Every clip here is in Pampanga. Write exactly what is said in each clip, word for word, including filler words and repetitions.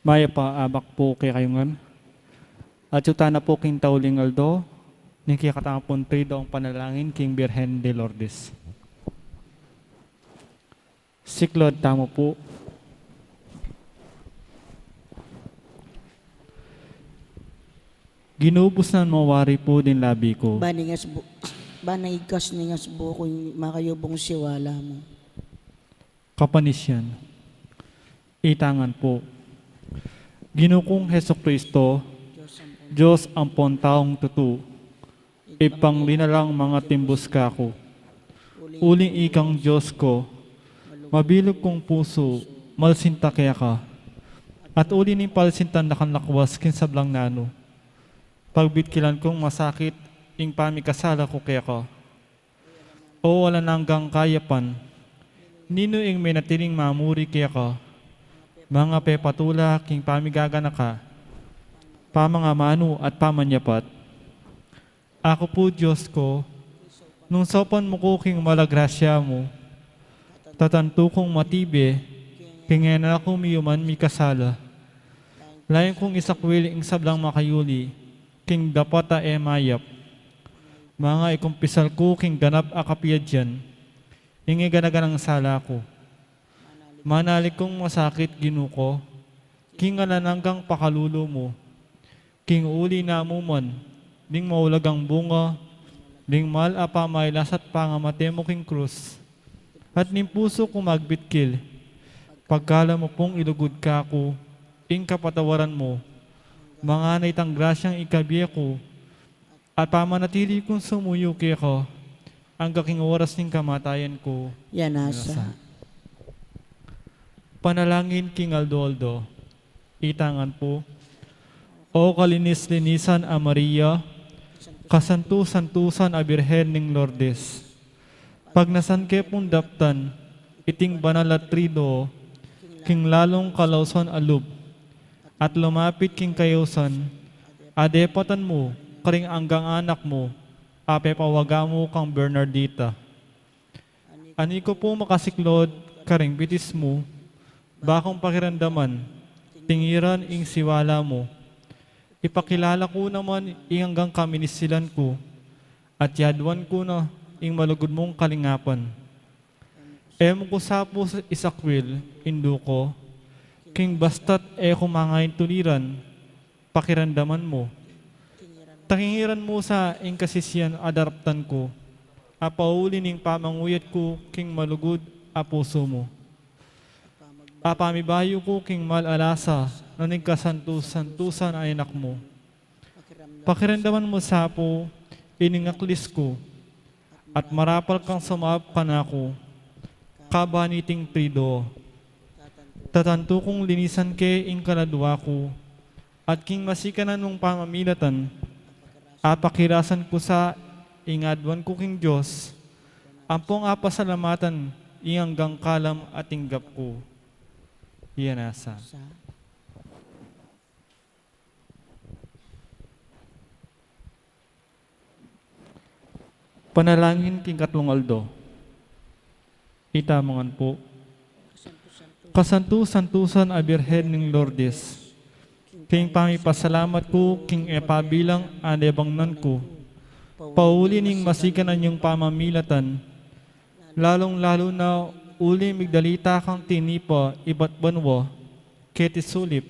Mayap a abak pu kekayu ngan. At yu tana pu king tauling aldo ning kekatamung triduong panalangin king Birhen de Lourdes. Siklaud tamu pu. Ginu, busnan mu wari pu ding labi ku. Ban ikas bu-, ban ikas ning asbu ku ing makayubung siwala mu. Kapanisyan. Itangan pu. Ginu kung Jesucristo, Dios ampon taung tutu, ipang linalang mangatimbus kaku. Uling ikang Dios ku, mabilug kung pusu, malsinta keka. At uli ning palsintan da kang lakwas king sablang nanu, pagbitkilan kung masakit ing pamikasala ku keka. O alang anggang kayapan, ninu ing menatiling mamuri keka, mangapepatula king pamigaganaka, pamangamanu at pamanyapat? Aku pu, Dios ku, nung saupan mu ku king mal a grasya mu, tatantu kung matibe king e na ku miyuman mikasala. Layun kung isakwil ing sablang makayuli king dapat a e mayap. Mangakumpisal ku king ganap a kapiadyan ing e gana-ganang sala ku. Manaliku kung masakit, Ginu ku, king alang anggang pakalulu mu, king uli na mu man ding maulagang bunga ning mal a pamailas at pangamate mu king krus, at ning pusu kung magbitkil, pagkalub mu pung ilugud kaku ing kapatawaran mu. Mangana itang grasyang ikabie ku at pamanatili kung sumuyu keka angga king oras ning kamatayan ku. Yan asa. Panalangin king aldo-aldo. Itangan pu. O kalinis-linisan a Maria, kasantu-santusan a Birhen ning Lourdes, pagnasan ke pung daptan iting banal a triduo king lalung kalausan a lub, at lumapit king kayausan a depatan mu karing anggang anak mu a pepawaga mu kang Bernardita. Ani ku pu makasiklaud karing bitis mu, ba kung pakiramdaman, tingiran ing siwala mu. Ipakilala ku naman ing anggang kaminisilan ku, at yaduan ku na ing malugud mung kalingapan. E mu ku sa pu isakwil, Indu ku, king basta't e ku mangaintundiran, pakiramdaman mu. Tingiran mu sa ing kasisian a daraptan ku, a pauli ning pamanguyat ku king malugud a pusu mu, a pamibayu ku king mal a lasa na ning kasantu-santusan a anak mu. Pakiramdaman mu sa pu ining aklis ku, at marapal kang sumaup kanaku kabang niting triduo. Tatantu kung linisan ke ing kaladua ku, at king masikan nang pamamilatan, apakirasan ku sa ing aduan ku king Dios, ampong apasalamatan ing anggang kalam a tinggap ku. Iya na sa. Panalangin king katlung aldo. Ita mangan pu. Kasantu-santusan a Birhen ning Lourdes, king pamipasalamat ku king e pabilang a nebangnan ku, pauli ning masikan nang pamamilatan, lalung-lalu na uli migdalita kang tinipa ibat banua, keti sulip.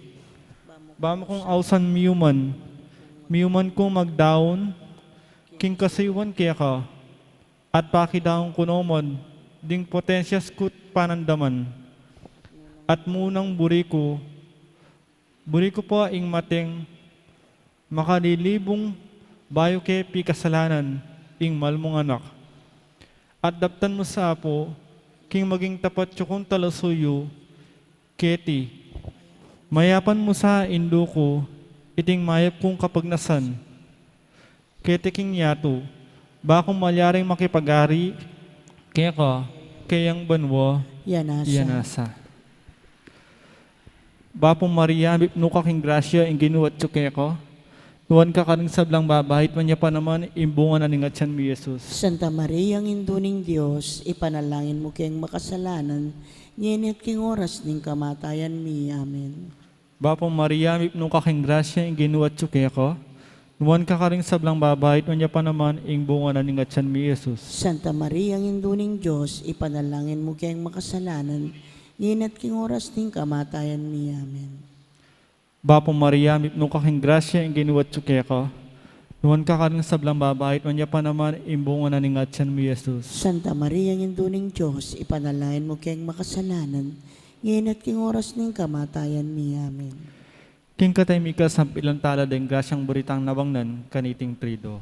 Ba mu kung ausan miyuman, miyuman kung magdaun king kasuyuan keka, at pakidaun ku naman ding potensias ku't panandaman. At munang buri ku, buri ku pa ing mateng makalilibung bayu ke pikasalanan ing mal mung anak. At daptan mu sa pu king maging tapat yu kung talasuyu, keti mayapan mu sa, Indu ku, iting mayap kung kapagnasan keti king yatu, ba kung malyaring makipag-ari keka keyang banua. Iya na sa. Iya na sa. Bapu Maria, mipnu ka king grasya, ing Ginu atyu keka. Nuan ka karing sablang babai, at manyapan naman ing bunga na ning atyan mu, i Jesus. Santa Maria, Indu ning Dios, ipanalangin mu keng makasalanan, ngeni at king oras ning kamatayan mi. Amen. Bapu Maria, mipnu ka king grasya, ing Ginu atyu keka. Nuan ka karing sablang babai, at nuan ya pa naman ing bunga na ning atyan mu, i Jesus. Santa Maria, Indu ning Dios, ipanalangin mu keng makasalanan, ngeni at king oras ning kamatayan mi. Amen. Bapu Maria, mipnu ka king grasya, ing Ginu atyu keka. Nuan ka karing sablang babai, at nuan ya pa naman ing bunga na ning atyan mu, i Jesus. Santa Maria, Indu ning Dios, ipanalangin mu keng makasalanan, ngeni at king oras ning kamatayan mi. Amen. King kataya mikasang pilan tala deng grasyang baritang nabangnan kaniting Triduo.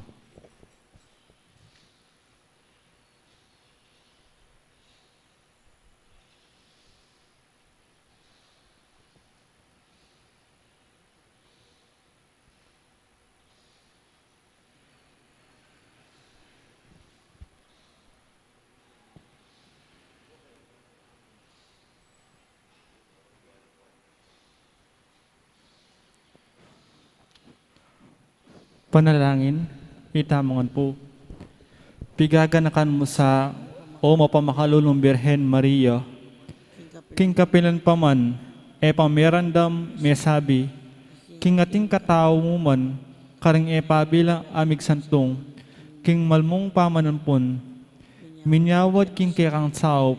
Panalangin, itamu ngan pu. Pigaganakan mu sa, o mapamakalulung Birhen Maria, king kapilan pa man, e pa merandam, mesabi, king atin katau mu man, karing e pa bilang a migsantung, king malmung pamanampun, minyawad king kekang saup,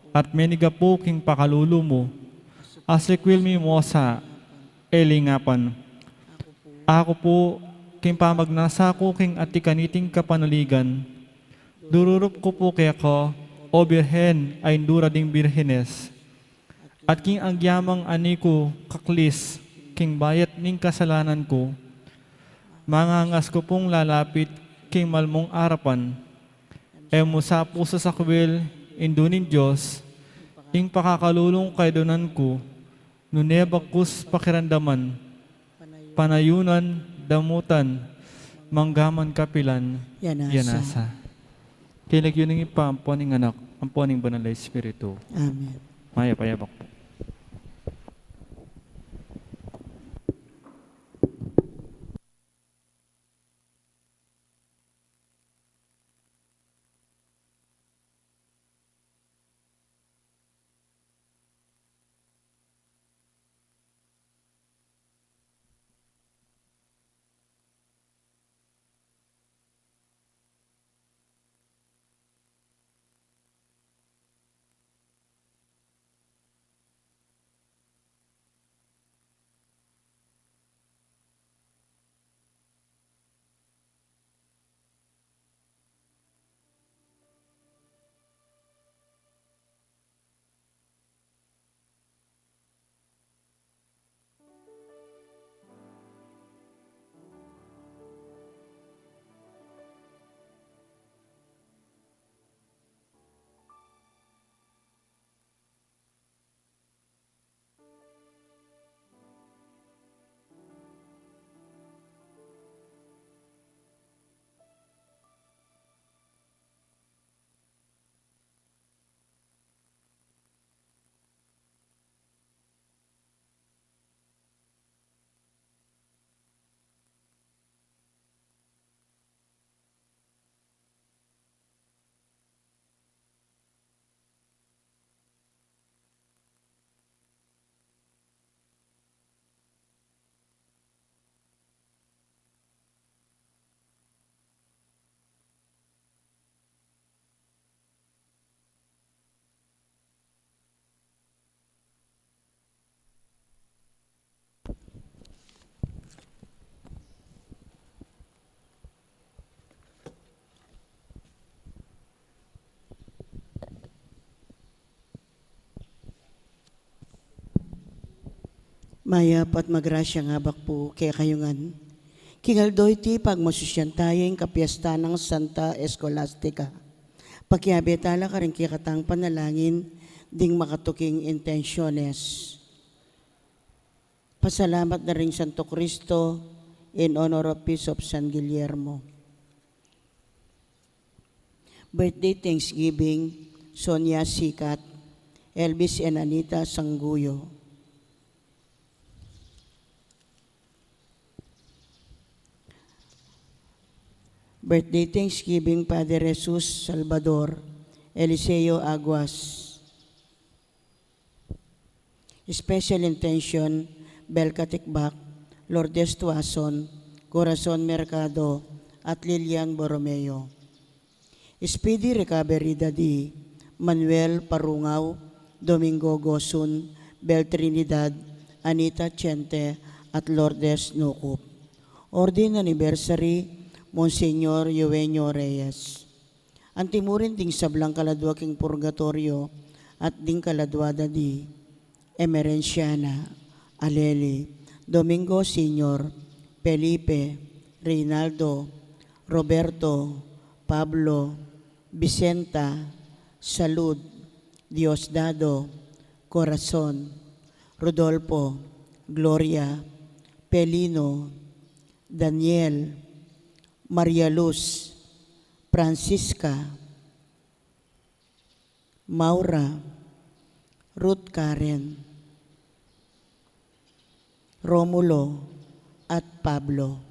at menigapu king pakalulu mu, asikwil mi mu sa, e lingapan. Aku pu, king pamagnasa ku king atin kaniting kapanaligan, dururup ku pu keka, o Birhen a Indu da ring birhenes, at king agyamang ani ku kaklis king bayat ning kasalanan ku, mangangas ku pung lalapit king malmung arapan, e mu sa pu sasakwil, Indu ning Dios, ing pakakalulung kaydunan ku, nune bagkus pakiramdaman, panayunan, damutan, manggaman kapilan, ya nasa. Ya nasa. King lagyu ning Ibpa, ampo ning Anak, ampo ning Banal a Espiritu. Amen. Mayap a yabak pu. Mayap at magrasyang abak pu kekayu ngan. King aldo iti, pagmasusyan taya ing kapiestan nang Santa Escolastica. Pakiabe tala karing kekatang panalangin ding makatuking intensyones. Pasalamat da ring Santo Cristo in honor of Bishop San Guillermo. Birthday thanksgiving, Sonia Sikat, Elvis and Anita Sangguyo. Birthday thanksgiving, Father Jesus Salvador, Eliseo Aguas. Special intention, Bel Katikbak, Lourdes Tuason, Corazon Mercado, at Lilian Borromeo. Speedy recovery, Daddy. Manuel Parungao, Domingo Gosun, Bel Trinidad, Anita Chente, at Lourdes Nucup. Ordinary anniversary, Monsignor Eugenio Reyes. Anti mu rin ding sablang kaladua king purgatorio at ding kaladua da di Emerenciana, Aleli, Domingo Senior, Felipe, Reynaldo, Roberto, Pablo, Vicenta, Salud, Diosdado, Corazon, Rodolfo, Gloria, Pelino, Daniel, Maria Luz, Francisca, Maura, Ruth Karen, Romulo, at Pablo.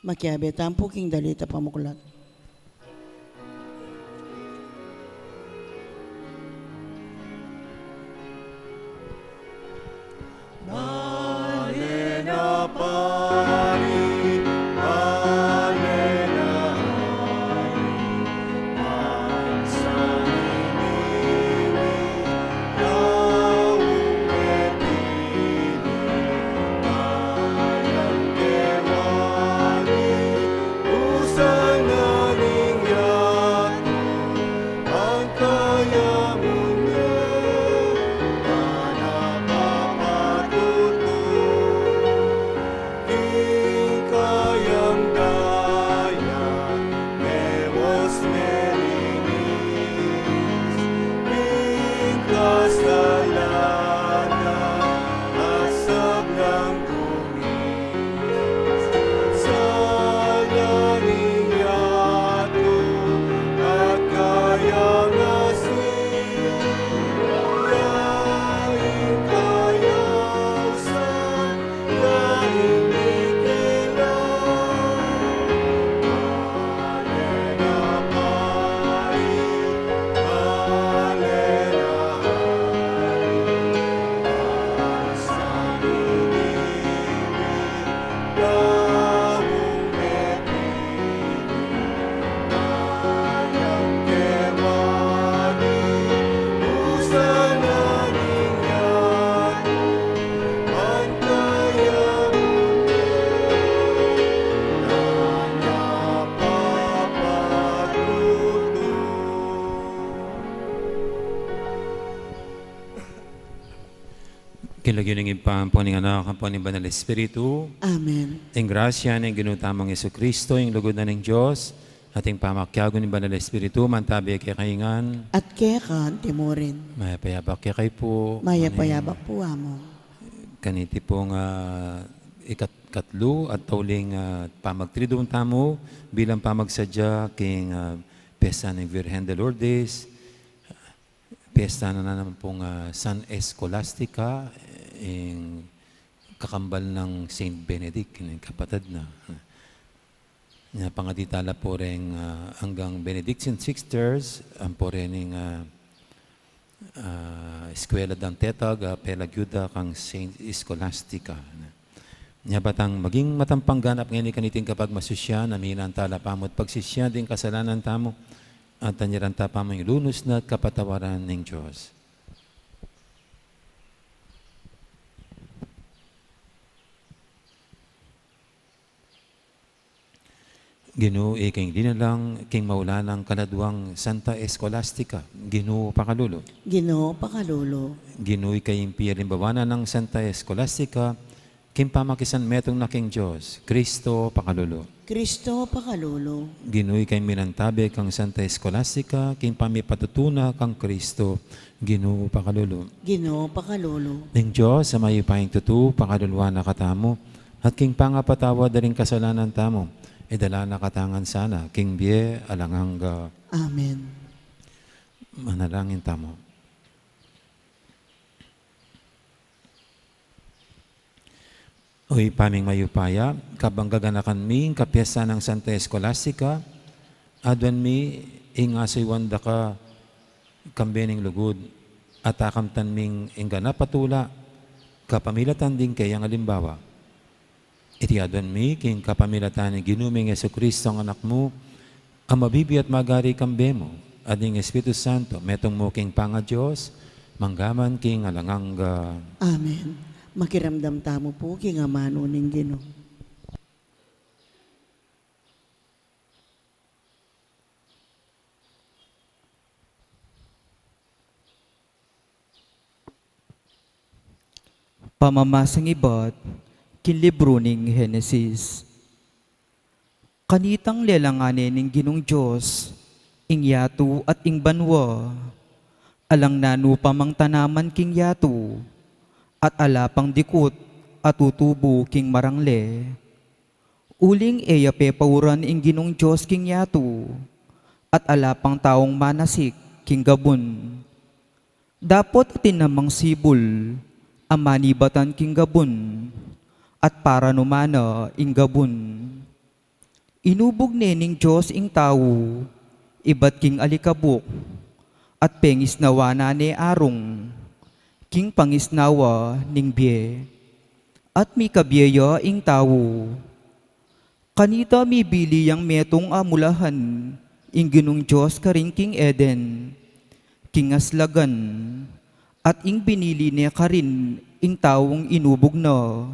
Makiabe tamu pu king dalit a pamuklat. King lagyu ning Ibpa, ampo ning Anak, ampo ning Banal Espiritu. Amen. Ing grasya ning Ginu tamung Jesucristo, ing lugud na ning Dios, at ing pamakiabe ning Banal Espiritu, mantabi kekayu ngan. At keka anti mu rin. Mayap a yabak kekayu pu. Mayap a yabak pu, Among. Kaniti pung, ah, ikat-, katlu at uling, ah, pamagtriduum tamu bilang pamagsadya king, ah, pesta ning Virgen de Lourdes, pesta na naman pung, ah, San Escolastica, ing kakambal nang Saint Benedict, ing kapatad na. Nya pangadi tala pu reng, ah, anggang Benedictine Sisters, ampo reng, ah, ah, eskwela dang tetag, ah, pelagyu da kang Saint Scholastica. Nya ba tang maging matampang ganap ngeni kaniting kapagmasusyan, aminan tala pamu't pagsisyan ding kasalanan tamu, at tanyaran ta pamu ing lunus na at kapatawaran ning Dios. Ginu, ika ing dinalang king maulalang kaladuang Santa Escolastica, Ginu pakalulu. Ginu pakalulu. Ginu, ika ing pialimbawa na nang Santa Escolastica king pamakisanmetung na king Dios, Kristo pakalulu. Kristo pakalulu. Ginu, ika ing minantabe kang Santa Escolastica king pamipatutu na kang Kristo, Ginu pakalulu. Ginu pakalulu. Ning Dios a mayupayang tutu pakaluluan na katamu, at king pangapatawad da ring kasalanan tamu, idala na katamu ngan sana king bie alang angga. Amen. Manalangin tamu. O Ibpa ming mayupaya, kabang gaganakan mi ing kapiyasan nang Santa Escolastica, aduan mi ing asuyuan da ka kambe ning lugud, at akamtan ming ing ganap a tula kapamilatan ding keyang alimbawa. Iti aduan mi king kapamilatan ning Ginu ming Jesucristo a Anak mu, a mabibie at magari kambe mu, at ning Espiritu Santo, metung mu king pangaDios, mangga man king alang angga. Amen. Makiramdam tamu pu king amanu ning Ginu. Pamamasang ibat king libru ning Genesis. Kanitang lelangan ne ning Ginung Dios ing yatu at ing banua, alang nanu pa mang tanaman king yatu, at ala pang dikut a tutubu king marangle. Uling e ya pepauran ing Ginung Dios king yatu, at ala pang taung manasik king gabun. Dapot atin namang sibul a manibatan king gabun, at paranuman na ing gabun. Inubug ne ning Dios ing tau ibat king alikabuk, at pengisnawa na ne arung king pangisnawa ning bie. At mikabie ya ing tau. Kanita mibili yang metung a mulahan ing Ginung Dios karin king Eden, king aslagan, at ing binili ne karin ing taung inubug na.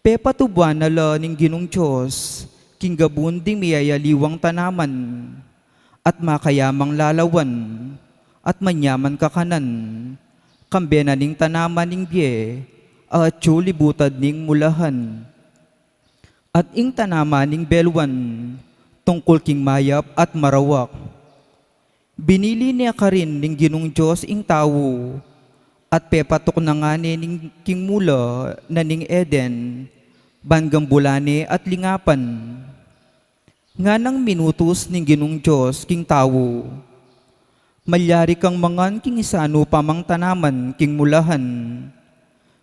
Pepatubuan na la ning Ginung Dios king gabun ding miyayaliwang tanaman, at makayamang lalawan, at manyaman kakanan, kambe na ning tanaman ning bie a atyu libutad ning mulahan, at ing tanaman ning beluan tungkul king mayap at marawak. Binili ne karin ning Ginung Dios ing tau, at pepatuk na ngana ne king mula na ning Eden, ban gambulan ne at lingapan. Nganang minutus ning Ginung Dios king tau, malyari kang mangan king isanu pa mang tanaman king mulahan,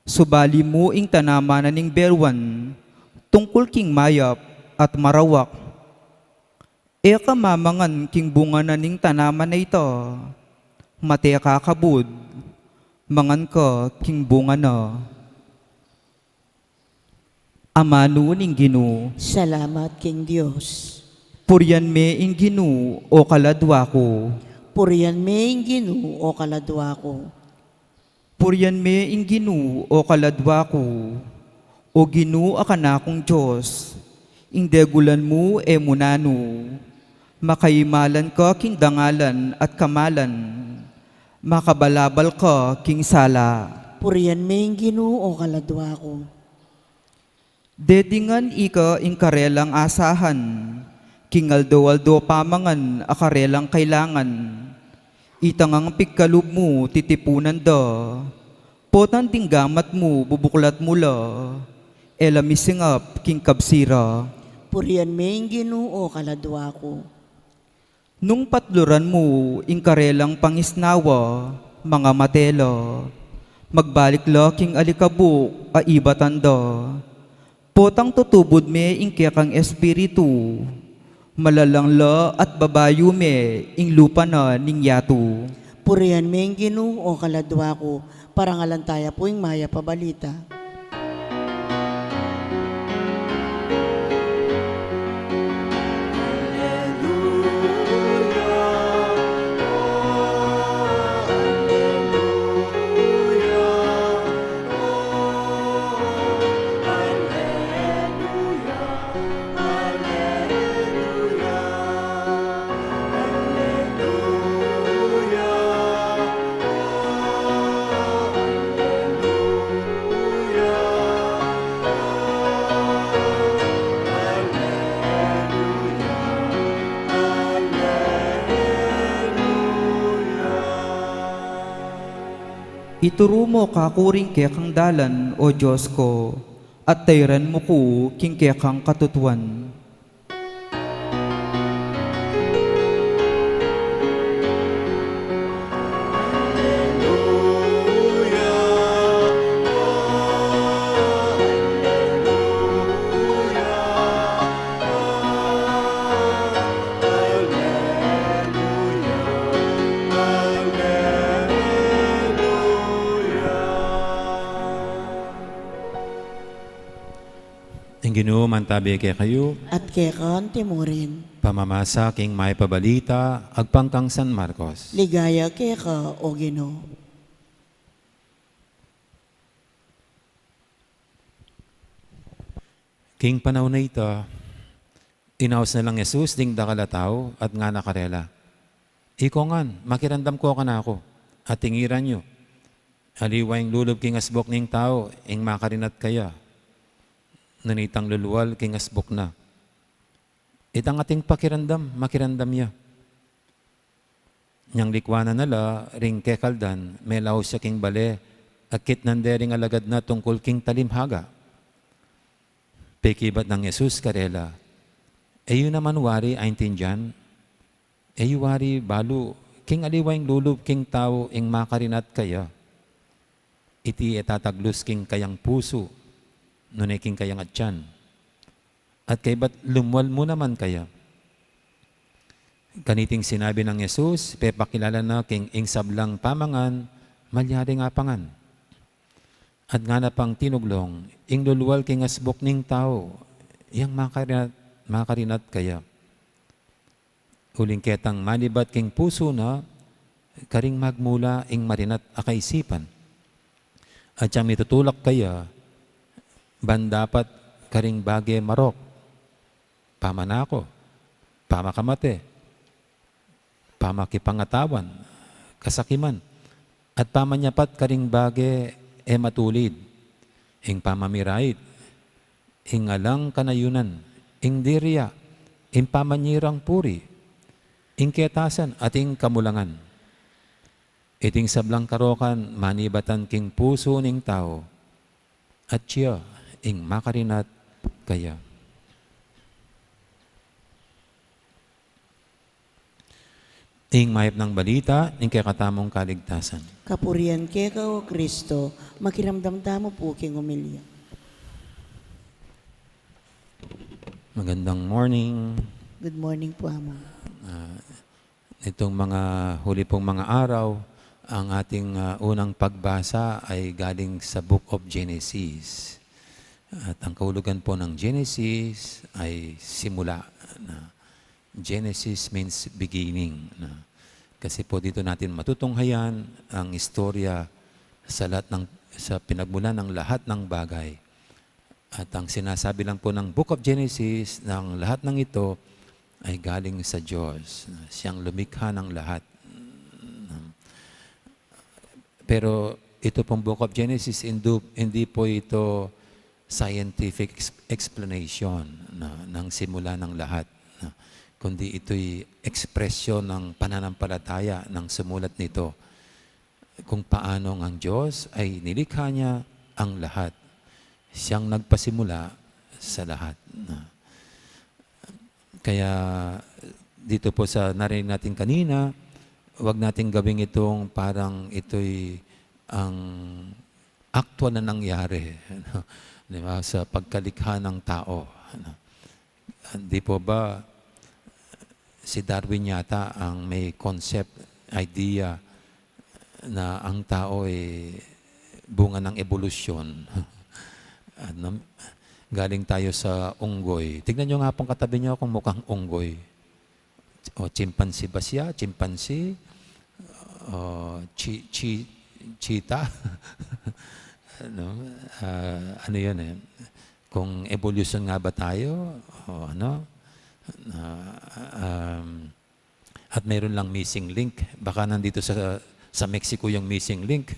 subali mu ing tanaman na ning beluan tungkul king mayap at marawak. E ka mamangan king bunga na ning tanaman a ita. Mate ka kabud, mangan ka king bunga na. Amanu ning Ginu. Salamat king Dios. Purian me ing Ginu, o kaladua ku. Purian me ing Ginu, o kaladua ku. Purian me ing Ginu, o kaladua ku. O Ginu a kanakung Dios, ing degulan mu e mu nanu. Makaimalan ka king dangalan at kamalan. Makabalabal ka king sala. Purian me ing Ginu, o kaladua ku. Dedingan ika ing karelang asahan, king aldo-aldo pamangan a karelang kailangan. Ita ngang pigkalub mu titipunan da, potang ding gamat mu bubuklat mu la, e la misingap king kabsi ra. Purian me ing Ginu, o kaladua ku. Nung patluran mu ing karelang pangisnawa, mangamate la, magbalik la king alikabuk a ibatan da. Potang tutubud me ing kekang espiritu, malalang la at babayu me ing lupa na ning yatu. Purian me ing Ginu, o kaladua ku. Parangalan taya pu ing mayap a balita. Ituru mu kaku ring kekang dalan, o Dios ku, at tairan mu ku king kekang katutuan. Ginu mantabi kekayu. At keka antimurin. Pamamasa king Mayap a Balita agpang kang San Marcos. Ligaya keka, O Ginu. King panaun a ita, inaus na lang Jesus ding dakal a tau at ngana karela, "Ikong ngan, makiramdam ko kanaku, at tingiran yu. Aliwa ing lulub king asbuk ning tau ing makarinat kaya, nune itang lulual king asbuk na. Itang ating pakiramdam, makiramdam ya." Inyang likwanan na la ring kekaldan, melaus ya king bale, akit nande ring alagad na tungkul king talimhaga. Pekibat nang Jesus karela, "E yu naman wari aintindian? E yu wari balu king aliwa ing lulub king tau ing makarinat kaya? Iti e tataglus king kayang pusu, nune king kayang atian. At kaybat lumual mu naman kaya." Kaniting sinabi nang Jesus, pepakilala na king ing sablang pamangan, malyari nga pangan. At ngana pang tinuglung, "Ing lulual king asbuk ning tau, yang makarinat, makarinat kaya. Uling ketang manibat king pusu na, karing magmula ing marinat a kaisipan. At yang mitutulak kaya, ban dapat karing bage marok, pamanako, pamakamate, pamakipangatawan, kasakiman, at pamanyapat karing bage e matulid, ing pamamirait, ing alang kanayunan, ing diria, ing pamanyirang puri, ing ketasan, at ing kamulangan. Iting sablang karokan manibatan king pusu ning tau, at siya ing makarinat kaya." Ing mayap nang balita ning kekatamung kaligtasan. Kapurian keka, O Kristo. Makiramdam tamu pu king omilya. Magandang morning. Good morning po, Among. Ah, itong mga huli pong mga araw, ang ating, ah, unang pagbasa ay galing sa Book of Genesis. At ang kahulugan po ng Genesis ay simula na. Genesis means beginning na. Kasi po dito natin matutunghayan ang istorya sa lahat ng, sa pinagmulan ng lahat ng bagay. At ang sinasabi lang po ng Book of Genesis, ng lahat ng ito ay galing sa Diyos. Siyang lumikha ng lahat. Pero ito pong Book of Genesis, hindi, hindi po ito scientific ex-, explanation na, ng simula ng lahat, na, kundi ito'y ekspresyon ng pananampalataya ng sumulat nito, kung paano ang Diyos ay nilikha niya ang lahat. Siyang nagpasimula sa lahat. Na. Kaya dito po sa narinig natin kanina, wag nating gawing itong parang ito'y ang aktual na nangyari, di ba, sa pagkalikha ng tao. Di po ba si Darwin yata ang may concept, idea na ang tao ay bunga ng ebolusyon? At nam-, galing tayo sa unggoy. Tignan nyo nga pong katabi nyo kung mukhang unggoy. O chimpanzee ba siya? Chimpanzee? O chi-, chi-, cheetah? Ano? Ah, ano yun eh? Kung evolution nga ba tayo? O ano? Ah, um, at mayroon lang missing link. Baka nandito sa, sa Mexico yung missing link.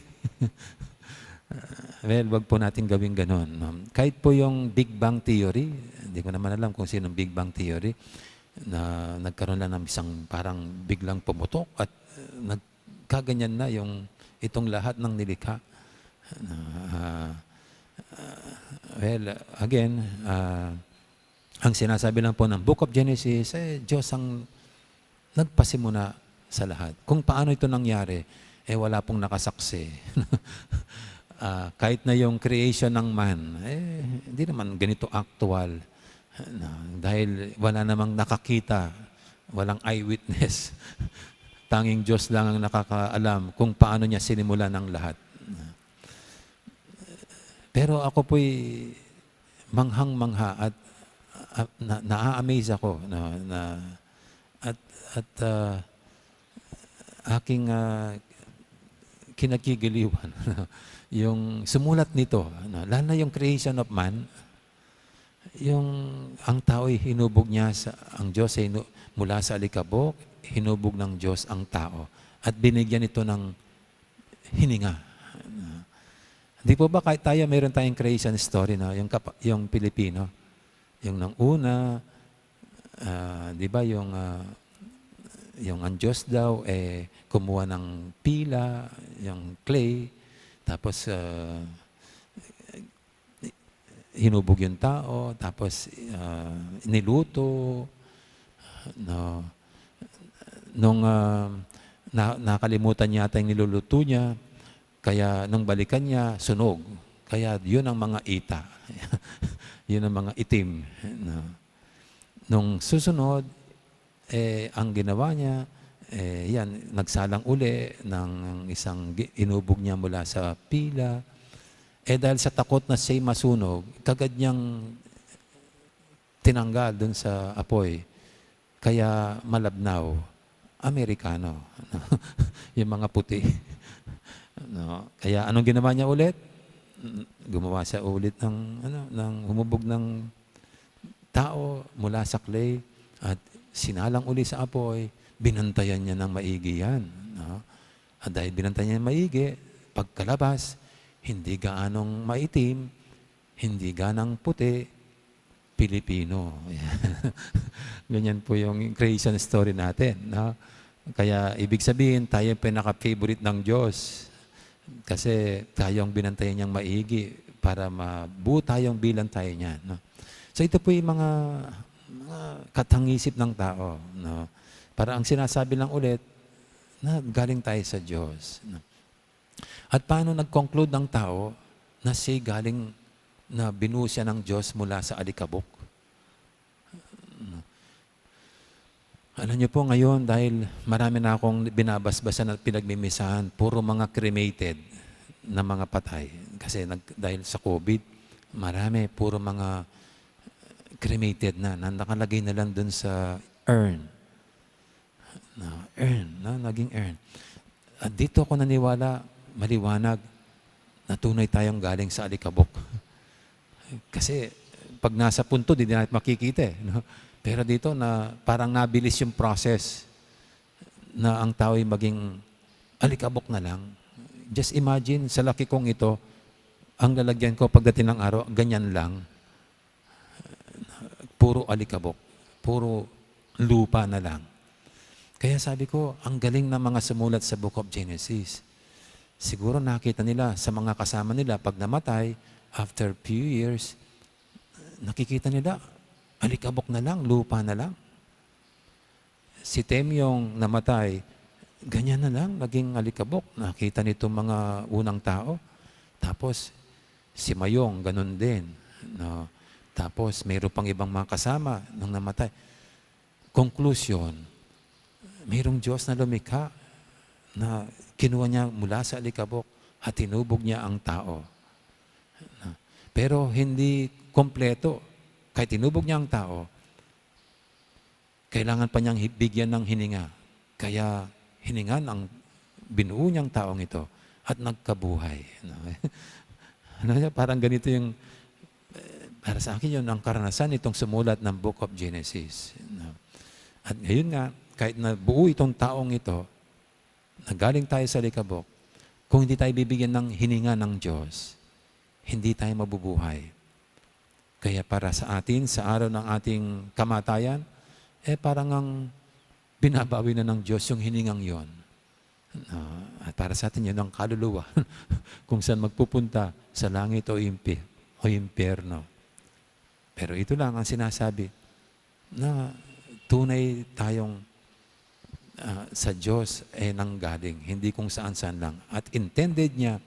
Well, wag po natin gawing ganun, no? Kahit po yung Big Bang Theory, hindi ko naman alam kung sinong Big Bang Theory, na nagkaroon lang ng isang parang biglang pumutok at, uh, nagkaganyan na yung itong lahat ng nilikha. Ah, ah, well, again, ah, ang sinasabi lang po ng Book of Genesis, eh, Diyos ang nagpasimula sa lahat. Kung paano ito nangyari, eh, wala pong nakasaksi. Ah, kahit na yung creation ng man, eh, hindi naman ganito actual. Na, dahil wala namang nakakita, walang eyewitness. Tanging Diyos lang ang nakakaalam kung paano niya sinimulan ang lahat. Pero ako po'y manghang-mangha at, at na, naa-amaze ako, no, na, at, at, ah, aking, ah, kinagigiliwan, yung sumulat nito, no, lalo na yung creation of man, yung ang tao'y hinubog niya sa, ang Diyos ay hinu-, mula sa alikabok, hinubog ng Diyos ang tao at binigyan ito ng hininga. Di po ba kahit tayo, meron tayong creation story, no? Yung kapa-, yung Pilipino, yung nang una, ah, di ba yung, ah, yung ang Diyos daw, eh, kumuha ng pila, yung clay, tapos, ah, hinubog yung tao, tapos, ah, niluto, no? Nung, ah, na-, nakalimutan yata yung niluluto niya, kaya nung balikan niya, sunog. Kaya yun ang mga ita. Yun ang mga itim, no? Nung susunod, eh, ang ginawa niya, eh, yan, nagsalang uli ng isang gi-, inubog niya mula sa pila. Eh, dahil sa takot na siya'y masunog, kagad niyang tinanggal dun sa apoy. Kaya malabnaw, Amerikano. Yung mga puti. No? Kaya anong ginawa niya ulit? Gumawa siya ulit ng, ano, ng humubog ng tao mula sa clay at sinalang uli sa apoy, binantayan niya ng maigi yan, no? At dahil binantayan niya maigi, pagkalabas, hindi gaanong maitim, hindi ganang puti, Pilipino. Ganyan po yung creation story natin, no? Kaya ibig sabihin, tayo yung pinaka-favorite ng Diyos. Kasi tayo ang binantayan niyang maigi para mabuo tayong bilang tayo niya, no? So ito po yung mga, mga katangisip ng tao, no? Para ang sinasabi lang ulit, na galing tayo sa Diyos, no? At paano nag-conclude ang tao na siya galing, na binuo siya ng Diyos mula sa alikabok? Alam niyo po ngayon, dahil marami na akong binabasbasan at pinagmimisahan, puro mga cremated na mga patay. Kasi nag-, dahil sa covid, marami, puro mga cremated na, na nakalagay na lang dun sa urn. Na urn, na naging urn. At dito ako naniwala, maliwanag, na tunay tayong galing sa alikabok. Kasi pag nasa puntod, hindi natin makikita eh, no? Pero dito na parang nabilis yung process na ang tao ay maging alikabok na lang. Just imagine, sa laki kong ito, ang lalagyan ko pagdating ng araw, ganyan lang. Puro alikabok, puro lupa na lang. Kaya sabi ko, ang galing ng mga sumulat sa Book of Genesis. Siguro nakita nila sa mga kasama nila, pag namatay, after few years, nakikita nila, alikabok na lang, lupa na lang. Si Temyong namatay, ganyan na lang, naging alikabok. Nakita nitong mga unang tao. Tapos, si Mayong, ganun din, no? Tapos, mayroon pang ibang mga kasama nung namatay. Conclusion, mayroong Diyos na lumikha na kinuha niya mula sa alikabok at tinubog niya ang tao. No? Pero hindi kompleto. Kahit tinubog niya ang tao, kailangan pa niyang hi-, bigyan ng hininga. Kaya hiningan ang binuo niyang taong ito at nagkabuhay. No? Ano niya, parang ganito yung, eh, para sa akin yun, ang karanasan nitong sumulat ng Book of Genesis. No? At ngayon nga, kahit na buo itong taong ito, na galing tayo sa alikabok, kung hindi tayo bibigyan ng hininga ng Diyos, hindi tayo mabubuhay. Kaya para sa atin, sa araw ng ating kamatayan, eh, parang ang binabawi na ng Diyos yung hiningang yon. Ah, at para sa atin, yun ang kaluluwa, kung saan magpupunta, sa langit o impi-, o impyerno. Pero ito lang ang sinasabi, na tunay tayong, ah, sa Diyos, eh, nanggaling, hindi kung saan-saan lang. At intended niya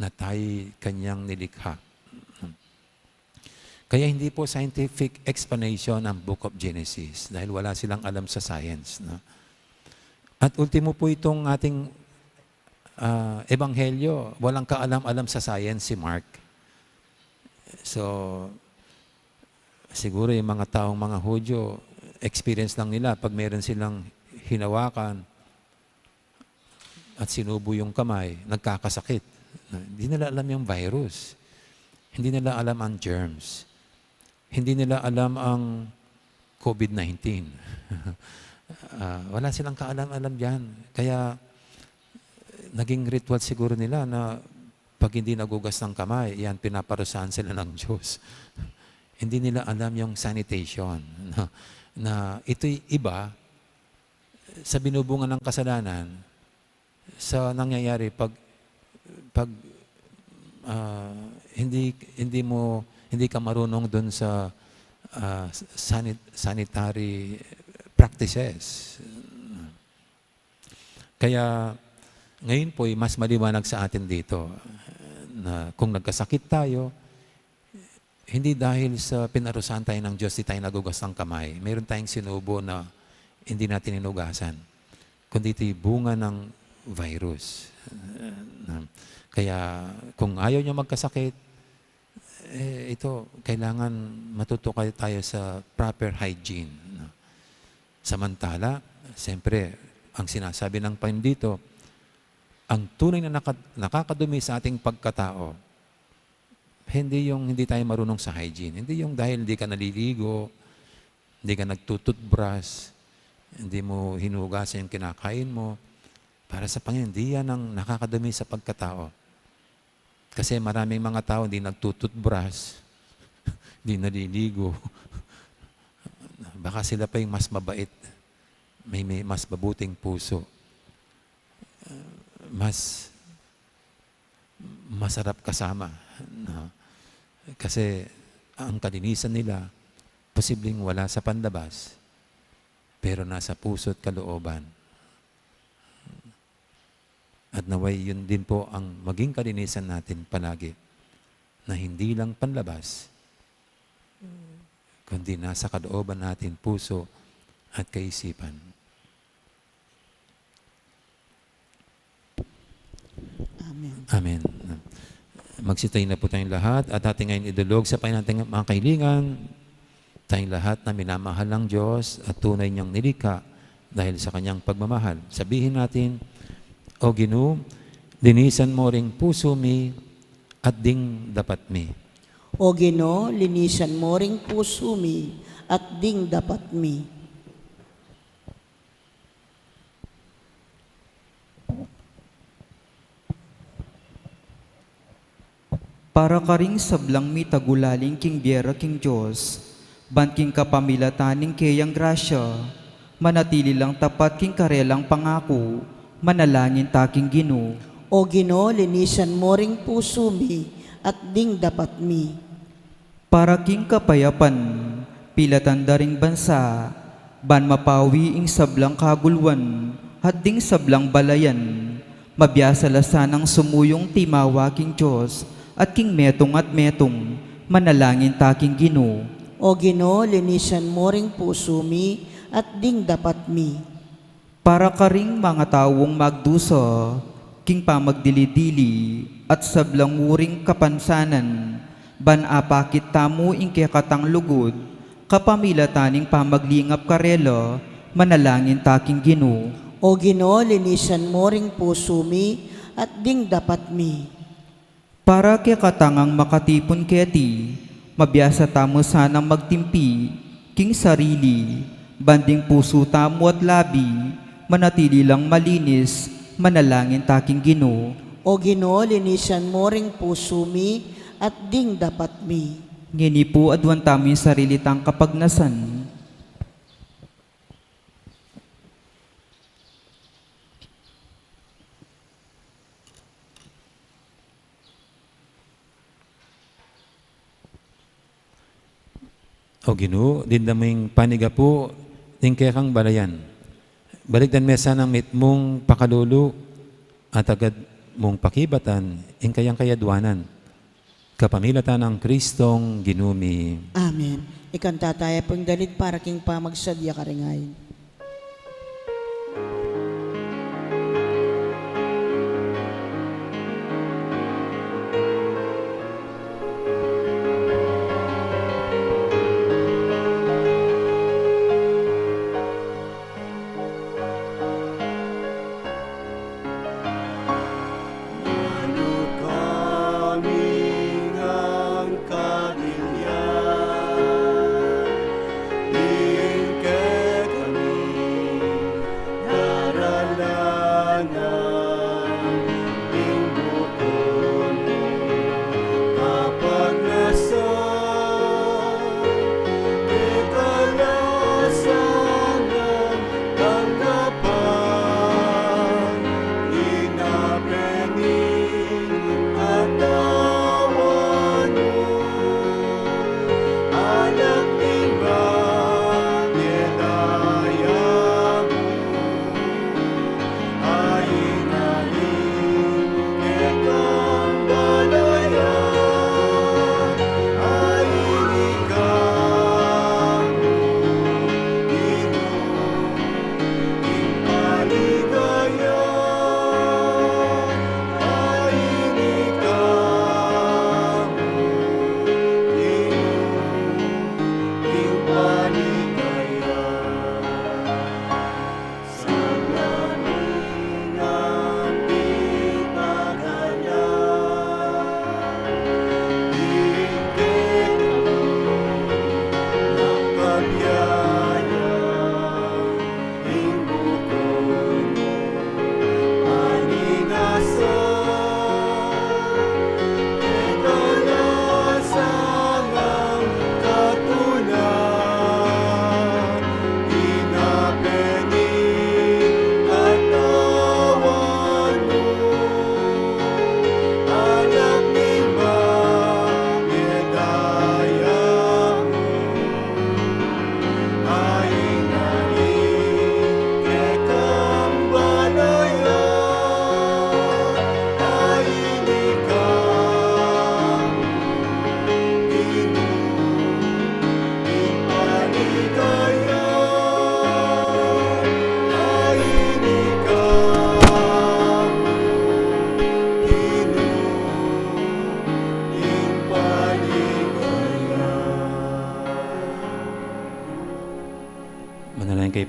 na tayo kanyang nilikha. Kaya hindi po scientific explanation ang Book of Genesis dahil wala silang alam sa science, no? At ultimo po itong ating, ah, ebanghelyo, walang kaalam-alam sa science si Mark. So, Siguro yung mga taong mga Hudyo, experience lang nila pag meron silang hinawakan at sinubo yung kamay, nagkakasakit. Hindi nila alam yung virus. Hindi nila alam ang germs. Hindi nila alam ang covid nineteen. Ah, wala silang kaalam-alam diyan. Kaya naging ritual siguro nila na pag hindi nagugas ng kamay, yan, pinaparusahan sila ng Diyos. Hindi nila alam yung sanitation, no? Na ito'y iba sa binubunga ng kasalanan, sa nangyayari pag, pag, ah, hindi, hindi mo, hindi ka marunong dun sa, ah, sanit-, sanitary practices. Kaya ngayon po ay mas maliwanag sa atin dito na kung nagkasakit tayo, hindi dahil sa pinarusahan tayo ng Diyos, di tayo nagugas ng kamay. Meron tayong sinubo na hindi natin hinugasan, kundi ito'y bunga ng virus. Kaya kung ayaw nyo magkasakit, eh, ito, kailangan matuto kayo tayo sa proper hygiene, no? Samantala, siyempre, ang sinasabi ng Panginoon dito, ang tunay na naka-, nakakadumi sa ating pagkatao, hindi yung hindi tayo marunong sa hygiene, hindi yung dahil hindi ka naliligo, hindi ka nagtututbras, hindi mo hinugasan yung kinakain mo. Para sa Panginoon, hindi yan ang nakakadumi sa pagkatao. Kasi maraming mga tao hindi nagtututbras, hindi naliligo. Baka sila pa yung mas mabait, may, may mas mabuting puso, mas masarap kasama, no? Kasi ang kalinisan nila, posibleng wala sa panlabas, pero nasa puso at kalooban. At naway yun din po ang maging kalinisan natin palagi, na hindi lang panlabas, kundi nasa kalooban natin, puso at kaisipan. Amen. Amen. Magsitayo na po tayong lahat at ating ngayon idulog sa Panginoon ating mga kahilingan. Tayong lahat na minamahal ng Diyos at tunay niyang nilikha dahil sa kanyang pagmamahal. Sabihin natin, "O Ginu, linisan mo ring puso mi at ding dapat mi." O Ginu, linisan mo ring puso mi at ding dapat mi. Para karing sablang mitagulaling king bie ra king Dios, ban king kapamilatan ning keyang grasya, manatili lang tapat king karelang pangaku, manalangin ta king Ginu. O Ginu, linisan mo ring pusu mi at ding dapat mi. Para king kapayapan, pilatan da ring bansa, ban mapawi ing sablang kagulwan, at ding sablang balayan. Mabiasa la sanang sumuyung timawa king Dios, at king metung at metung, manalangin ta king Ginu. O Ginu, linisan mo ring pusu mi, at ding dapat mi. Para karing mangataung magdusa, king pamagdili-dili, at sablang uring kapansanan, ban apakit tamu ing kekatang lugud, kapamilatan ning pamaglingap karela, manalangin ta king Ginu. O Ginu, linisan mo ring pusu mi, at ding dapat mi. Para kekatang makatipun keti, mabiasa tamu sanang magtimpi, king sarili, ban ding pusu tamu at labi, manatili lang malinis, manalangin ta king Ginu. O Ginu, linisan mo ring pusu mi, at ding dapat mi. Ngeni pu aduan tamu ing sarili tang kapagnasan. O Ginu, dindamu ing panigapu ning kekang balayan. Balikdan me sanang mitmung pakalulu at agad mung pakibatan ing kayang kayaduanan. Kapamilatan nang Kristong Ginu mi. Amen. Ikanta taya pung dalid para king pamagsadya karing ain.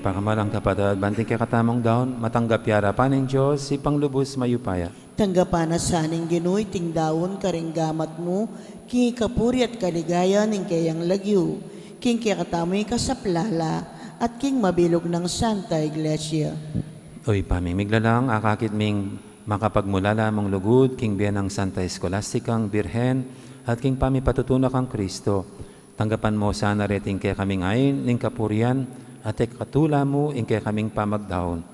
Pakamalan kung kapatad, ban iting kekatamung daun, matanggap ya arapan ning Dios, Ibpang lubus mayupaya. Tanggapan na sa ning Ginu iting daun karing gamat mu, king kapurian at kaligayan ning keyang lagyu, king kekatamung ikasaplala, at king mabilug nang Santa Iglesia. O Ibpa ming miglalang, akakit ming makapagmulala mung lugud king bie nang Santa Escolasticang Birhen, at king pamipatutu na kang Kristo, tanggapan mu sana reting kekaming ain ning kapurian at ikatula mu ing kekaming pamagdaun.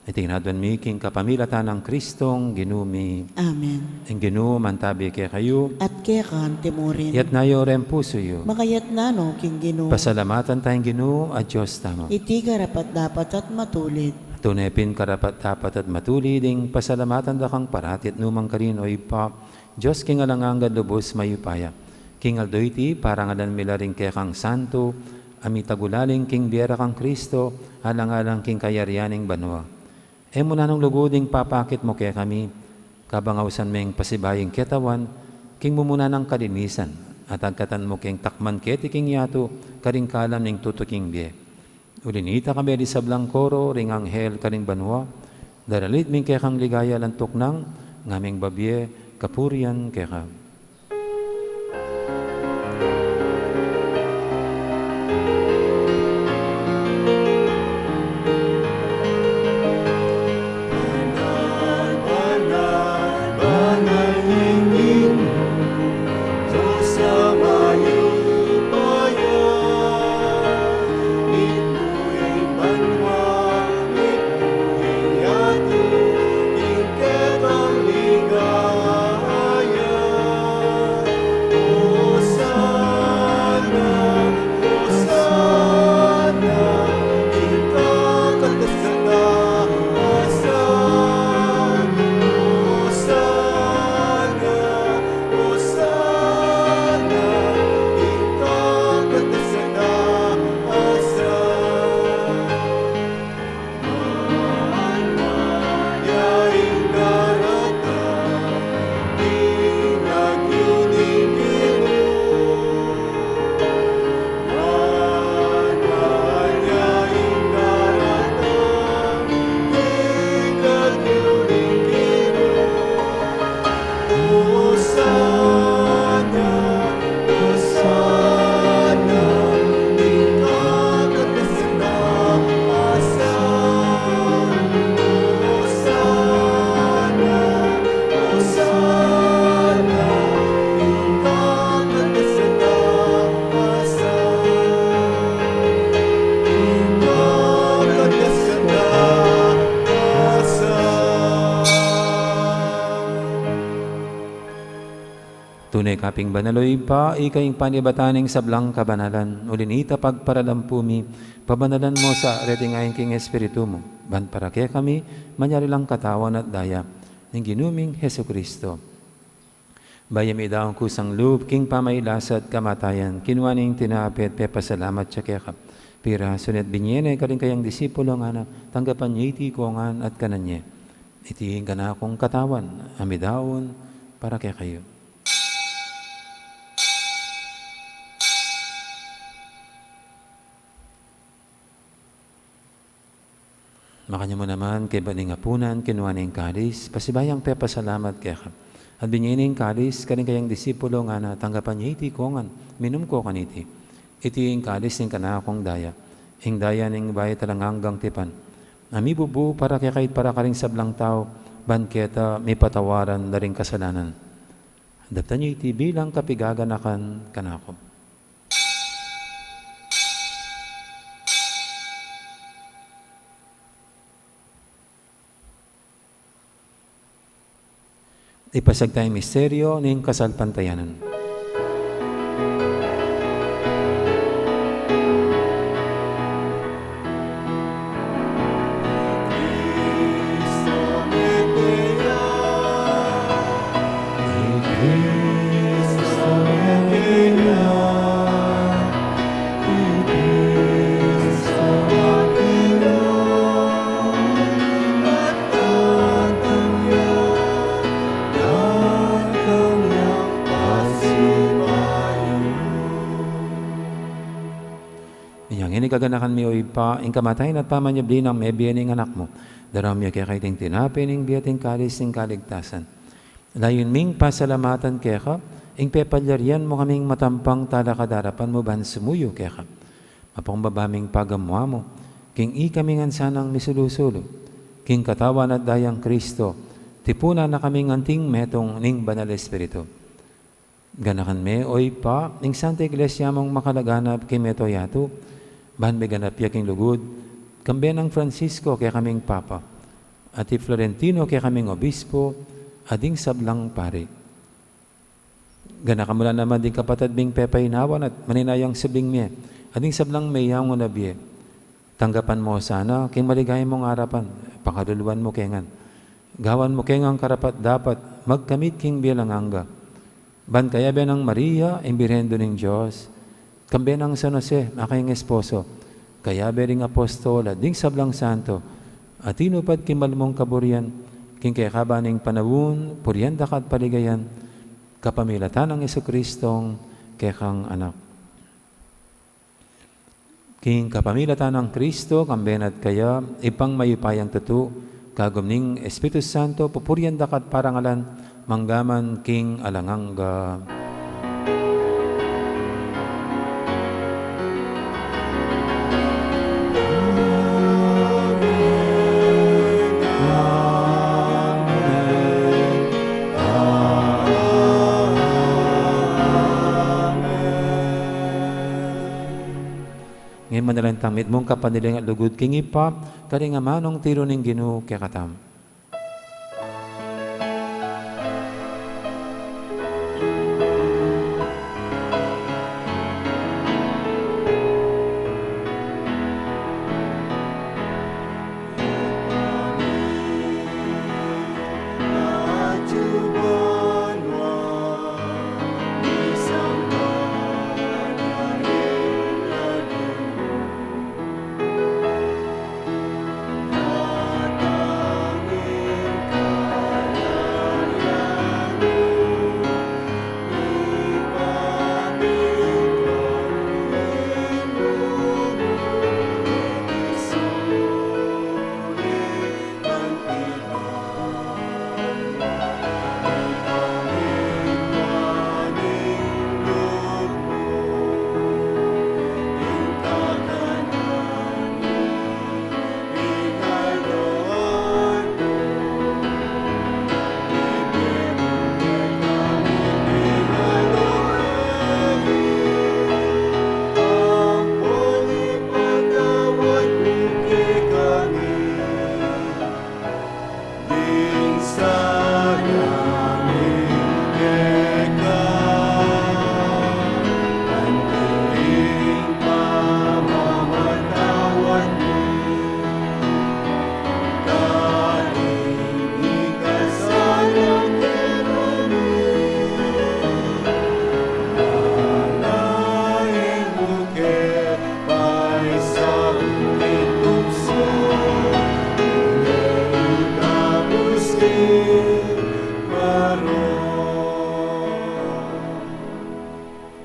Iti ngan aduan mi king kapamilatan nang Kristong Ginu mi. Amen. Ing Ginu mantabi kekayu. At keka mu rin. Iyatas yu reng pusu yu. Makayatas no king Ginu. Pasalamatan taya ing Ginu a Dios tamu. Iti karapat-dapat at matulid. Tune pin karapat-dapat at matulid ing pasalamatan da kang parati at nukarin man, O Ibpa, Dios king alang angga, lubus mayupaya. King aldo iti, parangalan mi la ring kekang santu a mitagulaling king bie ra kang Kristo, alang-alang king kayarian ning banua. E mu na nung lugud ing papakit mu kekami, kabang ausan meng pasibayu ing ketawan king mumuna nang kalinisan, at agkatan mu keng takman keti king yatu karing kalam ning tutuking bie. Uli nita, kayabe ding sablang koro ring anghel karing banua, daralit mi ing kekang ligaya, alang tuknang ngaming babie kapurian keka. Tune ka pin banal, O Ibpa, ika ing panibatan ning sablang kabanalan, uli nita pagparalan pu mi, pabanalan mu sa reting ain king Espiritu mu, ban para kekami manyari lang katawan at daya ning Ginu ming Jesucristo. Bayu ya midaun kusang lub king pamagkasakit at kamatayan, kinua ne ing tinape at pepasalamat ya keka, pirasu ne at binie ne karing kayang disipulo, ngana, tanggapan ye iti kongan at kanan ye. Iti ing kanakung katawan a midaun para kekayu. Makanyan mu naman, kaybat ning apunan, kinua ne ing kalis, pasibayu yang pepasalamat keka, at binie ne ing kalis karing kayang disipulo, ngana, tanggapan ye iti kongan, minum ko kaniti. Iti ing kalis ning kanakung daya, ing daya ning bayu at alang anggang tipan, a mibubu para kekayu at para karing sablang tau, ban keta mipatawaran la ring kasalanan. Daptan ye iti bilang kapaganakan kanaku. Ipasiag taya ing misteryu ning kasalpantayanan. Ganakan mi, o Ibpa, ing kamatayan at pamanyubli nang mebie ning Anak mu. Daraun mi keka iting tinape ning bie at ing kalis ning kaligtasan. Layun ming pasalamatan keka ing pepalyarian mu kaming matampang talakad king arapan mu ban sumuyu keka. Mapakumbaba ming pagamu-amu king ikami ngan sanang misulu-sulu king katawan at dayang Kristo, tipunan na kaming anting metung ning Banal Espiritu. Ganakan me, o Ibpa, ing Santa Iglesia mung makalaganap king mabilug a yatu, ban miganap ya king lugud, kambe nang Francisco kekaming Papa, at i Florentino kekaming Obispo, at ding sablang pari. Ganakan mu la naman ding kapatad ming pepainawan at maninayang subling mie, at ding sablang meyangu na bie. Tanggapan mu sana king maligaya mung arapan, pakaluluan mu ke ngan. Gawan mu ke ngan karapat-dapat magkamit king bie alang angga. Ban kayabe nang Maria, ing Birhen Indu ning Dios, kambe nang San Jose, a kayang esposo, kayabe ring apostol, at ding sablang santo, a tinupad king mal mung kaburian, king kekaban ning panaun, purian da ka at paligayan, kapamilatan nang Jesucristong kekang Anak. King kapamilatan nang Kristo, kambe na at kaya, Ibpang mayupayang tutu, kagum ning Espiritu Santo, pupurian da ka at parangalan, mangga man king alang angga. Ngeni manalangin tamu mitmung kapanaligan at lugud king Ibpa, karing amanung tiru ning Ginu kekatamu.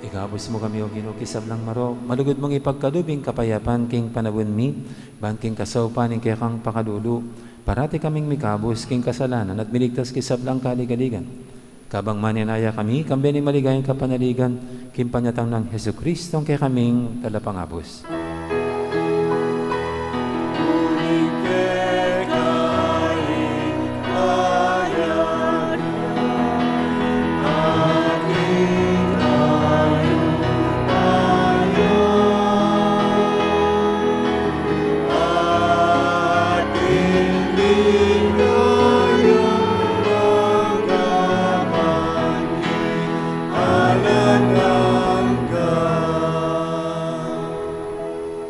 Ikabus mu kami, O Ginu, king sablang marok. Malugud mung ipagkalub ing kapayapan king panaun mi, ban king kasaupan ning kekang pakalulu, parati kaming mikabus king kasalanan at miligtas king sablang kaligaligan. Kabang manenaya kami, kambe ning maligayang kapanaligan, king panyatang nang Jesucristo, ing kekaming Talapangabus.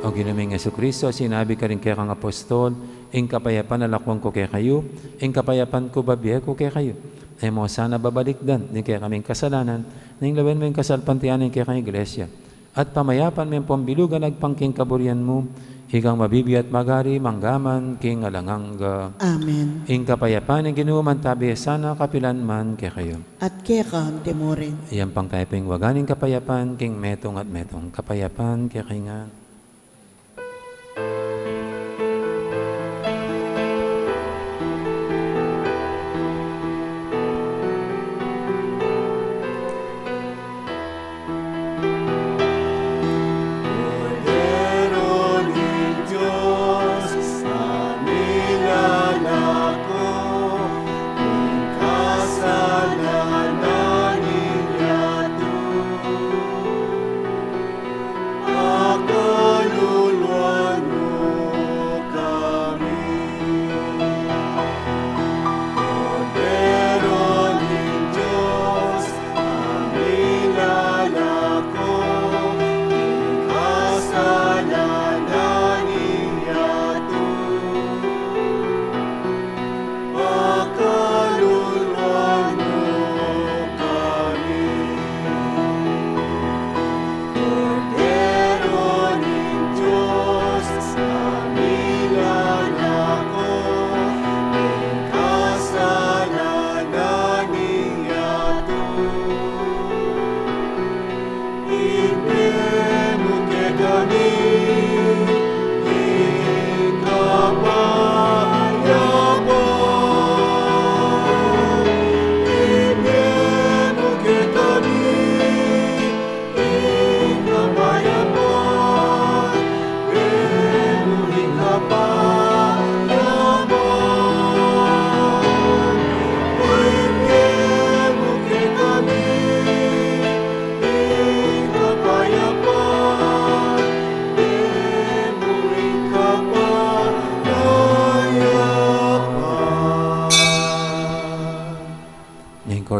O Ginu ming Jesucristo, sinabi karing kekang apostol, ing kapayapan lakuan ku kekayu, ing kapayapan ku bibie ku kekayu. E mu sana babalikdan ding kekaming kasalanan, nune lawen mu ing kasalpantayanan ning kekang Iglesia. At pamayapan me ampong bilugan agpang king kaburian mu, ikang mabibie at magari mangga man king alang angga. Amen. Ing kapayapan ning Ginu mantabi sana kapilan man kekayu. At keka mu rin. Iyampang tamu pu ing waga ning kapayapan king metung at metung. Kapayapan kekayu ngan.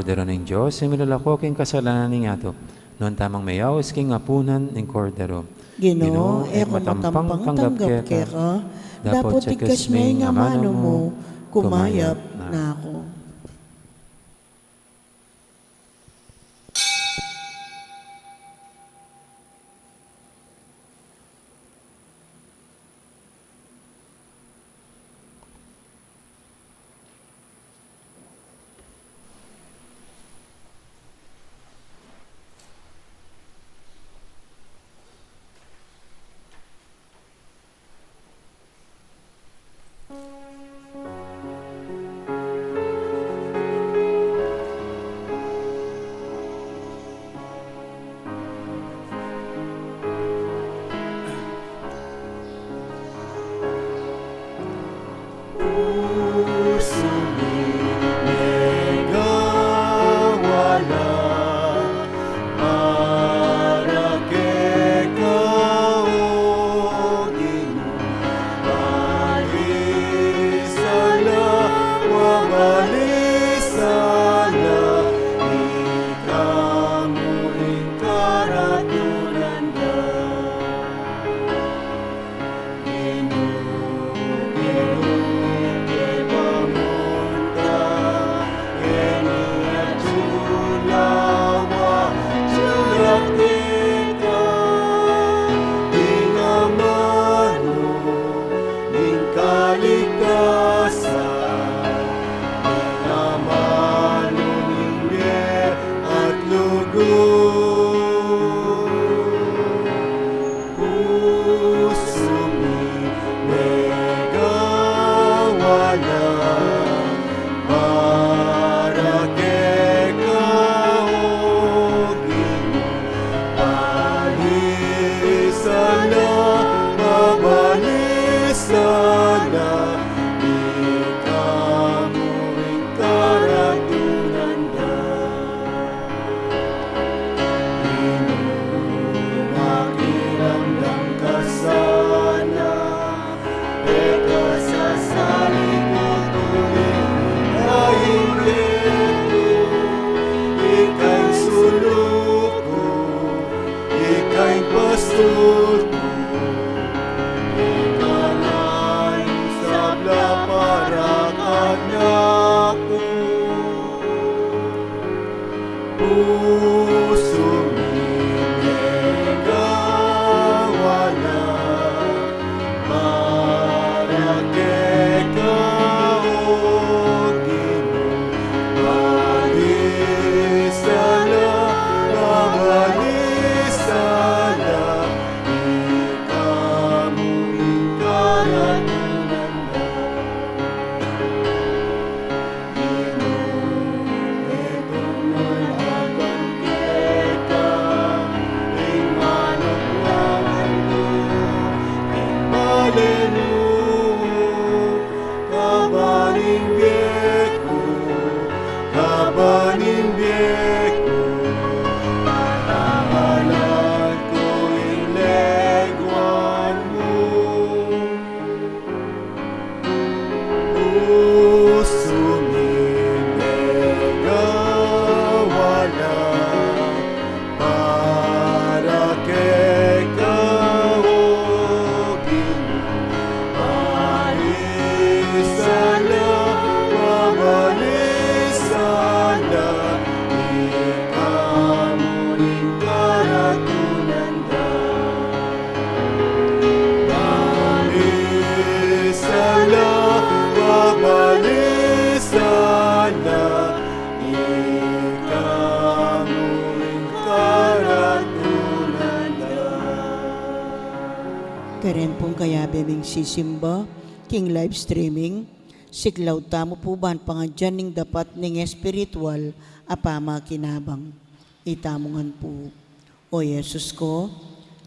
Kordero ning Dios, a milalako king kasalanan ning yatu. Nuan tamang meyaus king apunan ning Kordero. Ginu, e ku matampang tanggap keka, dapot igkas me ing amanu mu, kumayap na ku. Karen pung kayabe ming sisimba king live streaming, siklaud tamu pu ban pangadyan ning dapat ning espiritual a pamakinabang. Itamu ngan pu. O Jesus ku,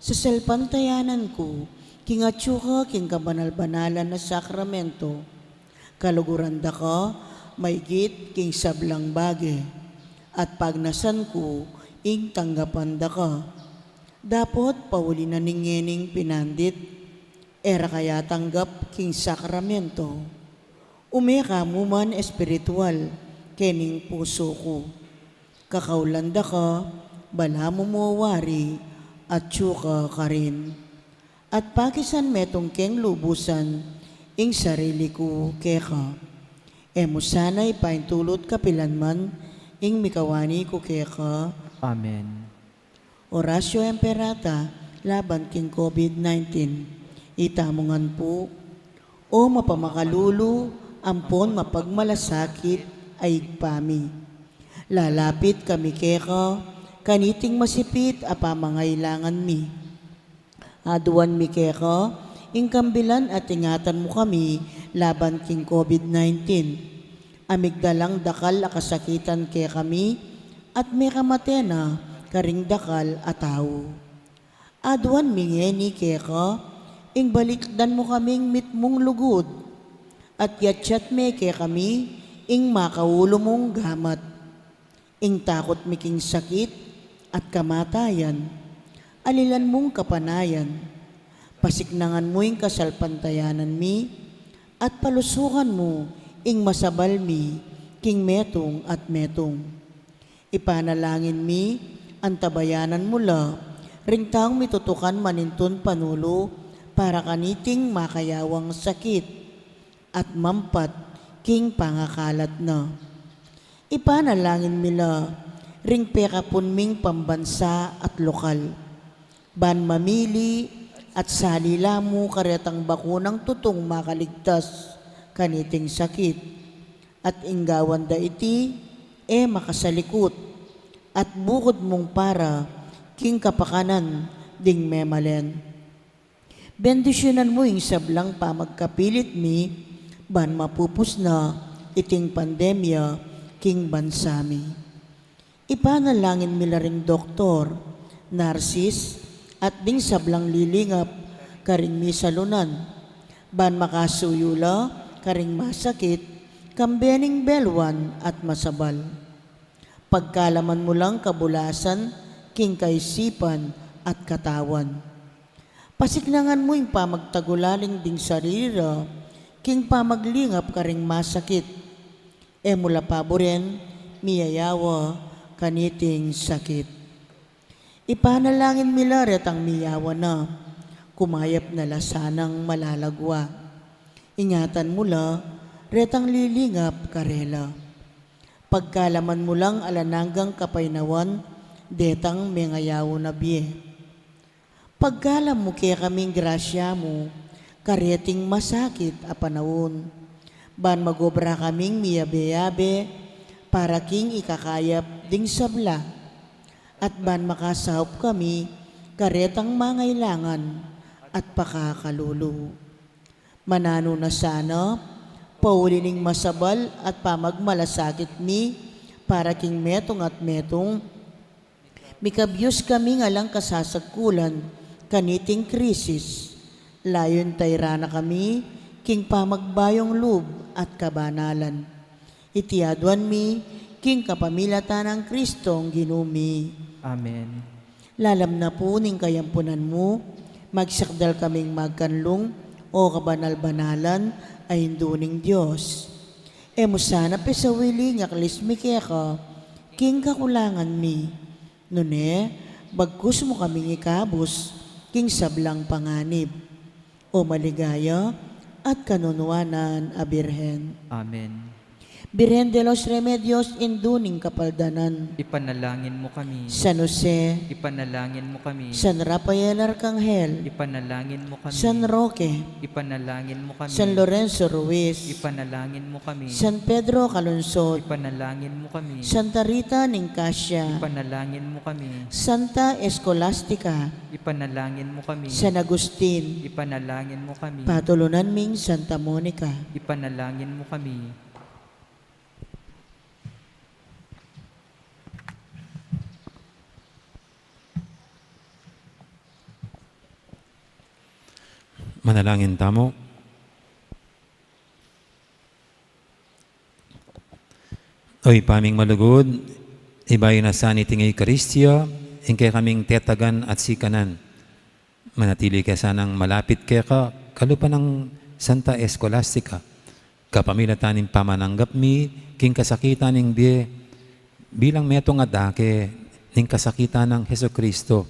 sasalpantayanan ku king atyu ka king kabanal-banalan a sakramento. Kaluguran da ka maigit king sablang bage, at pagnasan ku ing tanggapan da ka. Dapot pauli na ning ngening pinandit, e ra ka ya tanggap king sakramento. Ume ka mu man espiritual kening pusu ku. Kakaulan da ka, balamu mu wari, atyu ka karin. At pakisan metung keng lubusan ing sarili ku keka. E mu sana ipaintulut kapilan man ing mikawani ku keka. Amen. Oratio Imperata laban king COVID nineteen. Itamu ngan pu, O mapamakalulu ampon mapagmalasakit a Ibpa mi, lalapit kami keka kaniting masipit a pamangailangan mi. Aduan mi keka ing kambilan at ingatan mu kami laban king COVID nineteen. A migdalang dakal a kasakitan kekami at mekamate na karing dakal a tau. Aduan mi ngeni keka ing balikdan mu kaming mitmung lugud at yatyat me kekami ing makaulu mung gamat. Ing takut mi king sakit at kamatayan, alilan mung kapanayan. Pasiknangan mu ing kasalpantayanan mi at palusukan mu ing masabal mi king metung at metung. Ipanalangin mi, antabayanan mu la ring taung mitutukan manintun panulu para kaniting makayawang sakit at mampat king pangakalat na. Ipanalangin mi la ring pekapun ming pambansa at lokal, ban mamili at sali la mu karetang bakunang tutung makaligtas kaniting sakit. At ing gawan da iti e makasalikut at bukud mung para king kapakanan ding memalen. Bendisyunan mu ing sablang pamagkapilit mi ban mapupus na iting pandemya king bansa mi. Ipanalangin mi la ring doktor, narsis, at ding sablang lilingap karing misalunan, ban makasuyu la karing masakit, kambe ning beluan at masabal. Pagkalaman mu lang kabulasan king kaisipan at katawan. Pasiknangan mu ing pamagtagulaling ding sarili ra king pamaglingap karing masakit. E mu la paburen miyayawa kaniting sakit. Ipanalangin mi la retang miyawa na, kumayap na la sanang malalagwa. Ingatan mu la retang lilingap karela. Pagkalaman mu lang alang anggang kapaynawan detang mengayaw na bie. Pagkalam mu kekaming grasya mu kareting masakit a panaun, ban magobra kaming miyabe-yabe para king ikakayap ding sabla, at ban makasaup kami karetang mangailangan at pakakalulu. Mananu na sana, pauli ning masabal at pamagmalasakit mi para king metung at metung, mikabyus kaming alang kasasagkulan kaniting krisis. Layun tayran na kami king pamagbayung lub at kabanalan. Iti aduan mi king kapamilatan nang Kristong Ginu mi. Amen. Lalam na pu ning kayampunan mu, magsakdal kaming magkanlung, O kabanal-banalan a Indu ning Dios. E mu sana pesawili ing aklis mi keka king kakulangan mi, nune bagkus mu kaming ikabus king sablang panganib. O maligaya at kanunuanan a Birhen. Amen. Birhen de los Remedios, Indu ning Kapaldanan. Ipanalangin mu kami. San Jose. Ipanalangin mu kami. San Rafael Arcangel. Ipanalangin mu kami. San Roque. Ipanalangin mu kami. San Lorenzo Ruiz. Ipanalangin mu kami. San Pedro Calungsod. Ipanalangin mu kami. Santa Rita ning Cascia. Ipanalangin mu kami. Santa Escolastica. Ipanalangin mu kami. San Agustin. Ipanalangin mu kami. Patulunan ming Santa Monica. Ipanalangin mu kami. Manalangin tamu. O Ibpa ming malugud, ibayu na sa niting Eukaristia ing kekaming tetagan at sikanan. Manatili ke sanang malapit keka kalupa nang Santa Escolastica, kapamilatan ning pamananggap mi king kasakitan ning bie, Bilang metung a dake ning kasakitan nang Jesucristo,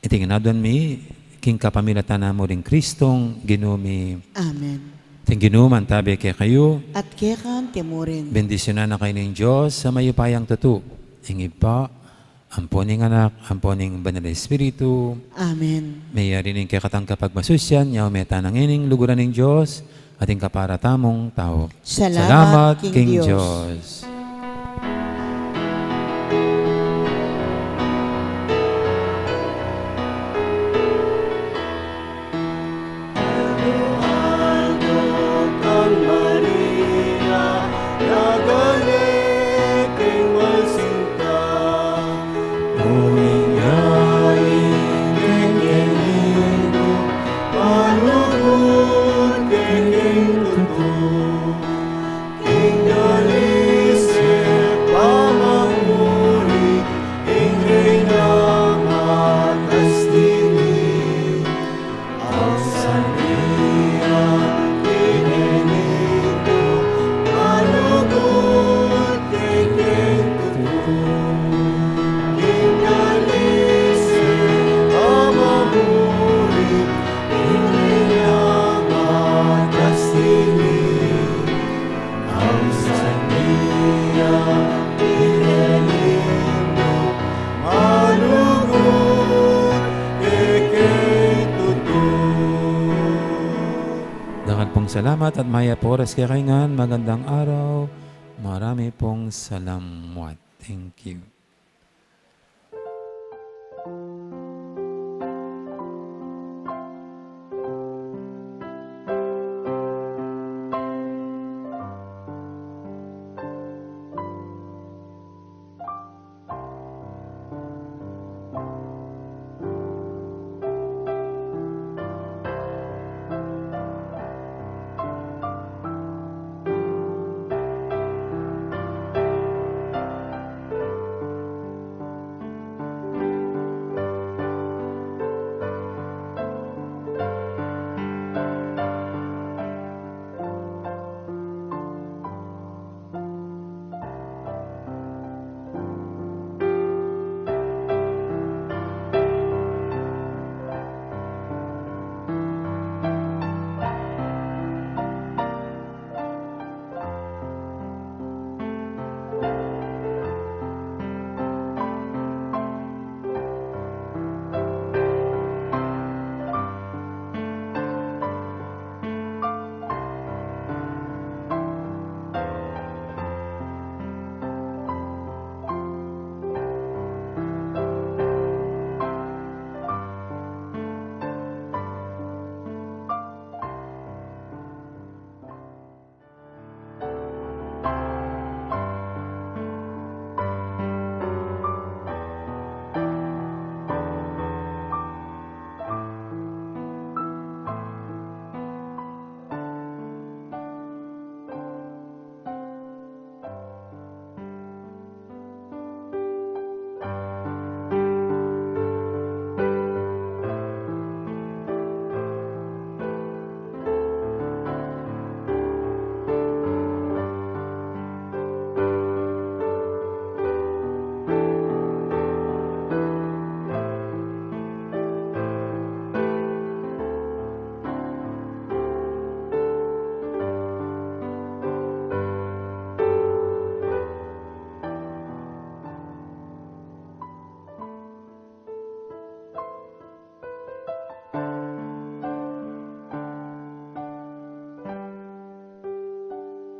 iti ngan aduan mi king kapamilatan na mu ring Kristong Ginu mi. Amen. Ing Ginu mantabi kekayu. At keka mu rin. Bendisyunan na kayu ning Dios a mayupayang tutu, ing Ibpa, ampo ning Anak, ampo ning Banal a Espiritu. Amen. Meyari ning kekatang kapagmasusian, yabe ta na ngening luguran ning Dios, at ing kapara tamung tau. Salamat king Dios. Dakal pung salamat at mayap a oras kekayu ngan. Magandang araw. Marami pung salamat. Thank you.